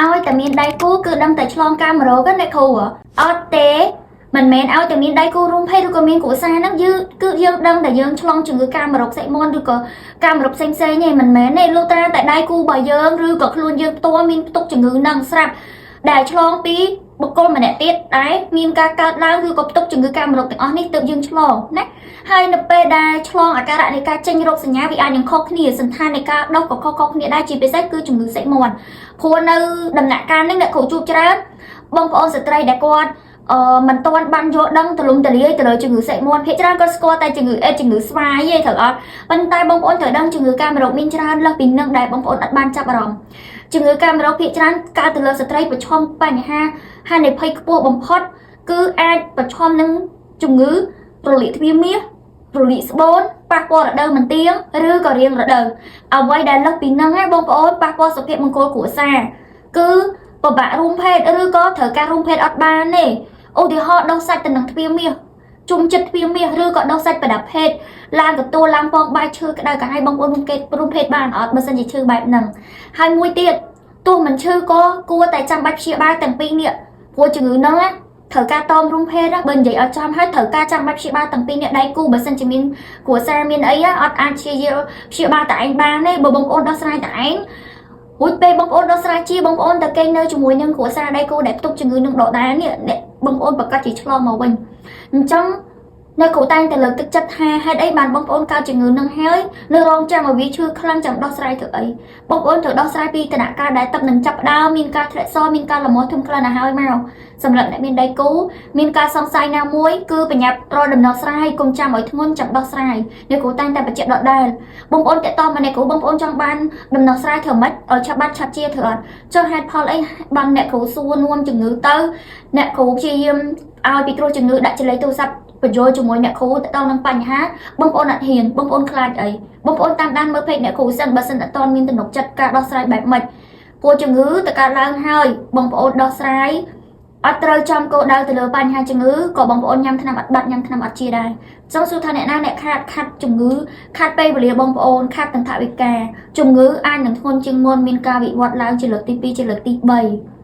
ឲ្យតែមានដៃគូគឺដឹងតែឆ្លងកាមរោគណាអ្នកគ្រូអត់ទេមិនមែនឲ្យតែមានដៃគូរួមភេទឬក៏មានគ្រួសារហ្នឹងយើងគឺយើងដឹងតែយើងឆ្លងជំងឺកាមរោគសាច់មាន់ឬក៏កាមរោគផ្សេងផ្សេងទេមិនមែនទេលុះត្រាតែដៃគូរបស់យើងឬក៏ខ្លួនយើងផ្ទាល់មានផ្ទុកជំងឺហ្នឹងស្រាប់ដែលឆ្លងពីបុគ្គលម្នាក់ទៀតដែលមានការកើតឡើងឬក៏ផ្ទុកជំងឺកាមរោគទាំងអស់នេះទើបយើងឆ្លងណាហើយនៅពេលដែលឆ្លងអាការៈនៃការចេញរោគសញ្ញាវាអាចនឹងខុសគ្នាសន្តាននៃការដុះក៏ខុសៗគ្នាដែរជាពិសេសគឺជំងឺសាច់មាន់ព្រោះនៅដំណាក់កាលនេះអ្នកគ្រូជួបច្រើនបងប្អូនស្ត្រីដែលគាត់អឺមិនទាន់បានយល់ដឹងទូលំទូលាយទៅលើជំងឺសាច់មាន់ភាគច្រើនគាត់ស្គាល់តែជំងឺអេដជំងឺស្វាយទេត្រូវអត់ប៉ុន្តែបងប្អូនត្រូវដឹងជំងឺកាមរោគមានច្រើនលើសពីនឹងដែលបងប្អូនអត់បានចាប់អារម្មណ៍ជំងឺកាមរោគភាគច្រើនកើតទៅលើស្ត្រីប្រឈមបញ្ហាហានិភ័យខ្ពស់បំផុតគឺអាចប្រឈមនឹងជំងឺរលាកទ្វារមាសរលាកស្បូនប៉ះពាល់រដូវមិនទៀងឬក៏រៀងរដូវអ្វីដែលលើសពីនឹងឯងបងប្អូនប៉ះពាល់សុភមង្គលគ្រួសារគឺពិបាករួមភេទឬក៏ត្រូវការរួមភេទអត់បានទេឧទាហរណ៍ដុសសាច់ទៅនឹងទ្វារមាសជុំចិត្តទ្វារមាសឬក៏ដុសសាច់ប្រដាប់ភេទឡើងកទួលឡើងពងបាយឈើក្តៅក្រហាយបងប្អូនរួមគេរួមភេទបានអត់បើសិនជាឈឺបែបហ្នឹងហើយមួយទៀតទោះមិនឈឺក៏គួរតែចាំបាច់ព្យាបាលទាំងពីរនេះព្រោះជំងឺហ្នឹងណាត្រូវការតមរួមភេទណាបើនិយាយឲ្យចំហើយត្រូវការចាំបាច់ព្យាបាលទាំងពីរនេះដៃគូបើសិនជាមានគ្រួសារមានអីអត់អាចព្យាយាមព្យាបាលតែឯងបានទេបើបងប្អូនដោះស្រាយតែឯងរួចពេលបងប្អូនដោះស្រាយជាបងប្អូនតែគេងនៅជាមួយនឹងគ្រួសារដៃគូដែលផ្ទុកជំងឺនឹងដដែលនេះអ្នកបងប្អូនប្រកាសជាឆ្លងមកវិញអញ្ចឹងនៅគ្រូតែងតែលើកទឹកចិត្តថាហេតុអីបានបងប្អូនកើតជំងឺនឹងហើយនៅរងចាំឲ្យវាឈឺខ្លាំងចាំដោះស្រាយធ្វើអីបងប្អូនត្រូវដោះស្រាយពីតនការដែលទឹកនឹងចាប់ផ្ដើមមានការធ្លាក់សមានការលមាស់ធំក្លិនឲ្យហើយមកសម្រាប់អ្នកមានដៃគូមានការសង្ស័យណាមួយគឺប្រញាប់រកដំណោះស្រាយកុំចាំឲ្យធ្ងន់ចាំដោះស្រាយអ្នកគ្រូតែងតែបញ្ជាក់ដដែលបងប្អូនតាក់ទងមកអ្នកគ្រូបងប្អូនចង់បានដំណោះស្រាយធ្វើម៉េចឲ្យឆាប់បាត់ឆាប់ជាធ្វើអត់ចុះហេតុផលអីបានអ្នកគ្រូសួរនាំជំងឺទៅអ្នកគ្រូព្យាយាមឲ្យពិគ្រោះជំងឺដាក់ចលេខទូរស័ព្ទបញ្យល់ជាមួយអ្នកគ្រូទៅដល់នឹងបញ្ហាបងប្អូនអត់ហ៊ានបងប្អូនខ្លាចអីបងប្អូនតាមដានមើល page អ្នកគ្រូសិនបើសិនអត់ទាន់មានទំនុកចិត្តការដោះស្រាយបែបម៉េចព្រោះជំងឺទៅកើតឡើងហើយបងប្អូនដោះស្រាយអត់ត្រូវចំគោលដៅទៅលើបញ្ហាជំងឺក៏បងប្អូនញ៉ាំថ្នាំអត់បាត់ញ៉ាំថ្នាំអត់ជាដែរចង់សួរថាអ្នកណាអ្នកខាតខាត់ជំងឺខាត់ពេលវេលាបងប្អូនខាត់ទាំងថវិកាជំងឺអាចនឹងធ្ងន់ជាងមុនមានការវិវត្តឡើងជាលើកទី2ជាលើកទី3។